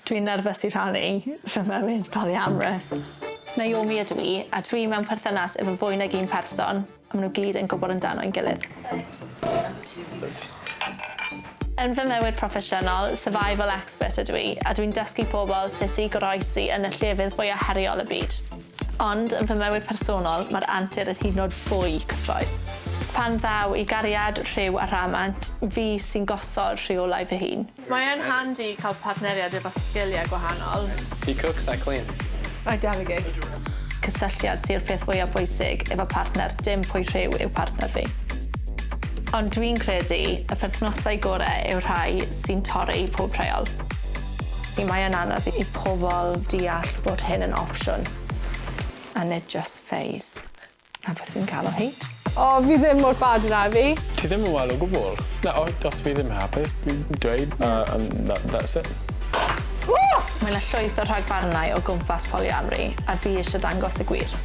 Dwi'n nerfus i rhannu fy mywyd polyamorous. Naomi ydw i, a dwi mewn perthynas efo fwy nag un person, a maen nhw gyd yn gwybod amdano ein gilydd. Yn fy mywyd proffesiynol, survival expert ydw i, a dwi'n dysgu pobl sut i goroesi yn y llefydd fwya heriol y byd. Ond yn fy mywyd personol, mae'r antur yn hyd yn oed fwy cyffrous. Pan ddaw i gariad, rhyw a rhamant, fi sy'n gosod rheolau fy hun. Mae yn handi cael partneriaid efo sgiliau gwahanol. He cooks, I clean. I delegate. Cysylltiad sy'r peth fwyaf pwysig efo partner, dim pwy rhyw yw partner fi. Ond dwi'n credu y perthnasau gorau yw'r rhai sy'n torri pob rheol. Mae yn anodd i pobl deall bod hyn yn opsiwn a nid just phase. Na beth fi'n cael o hyd. O, fi ddim mor bad yna fi. Ti ddim yn wael o gwbl. Na, os fi ddim hapus, dwi'n dweud, and that's it. Mae 'na llwyth o rhagfarnau o gwmpas polyamory a fi eisiau dangos y gwir.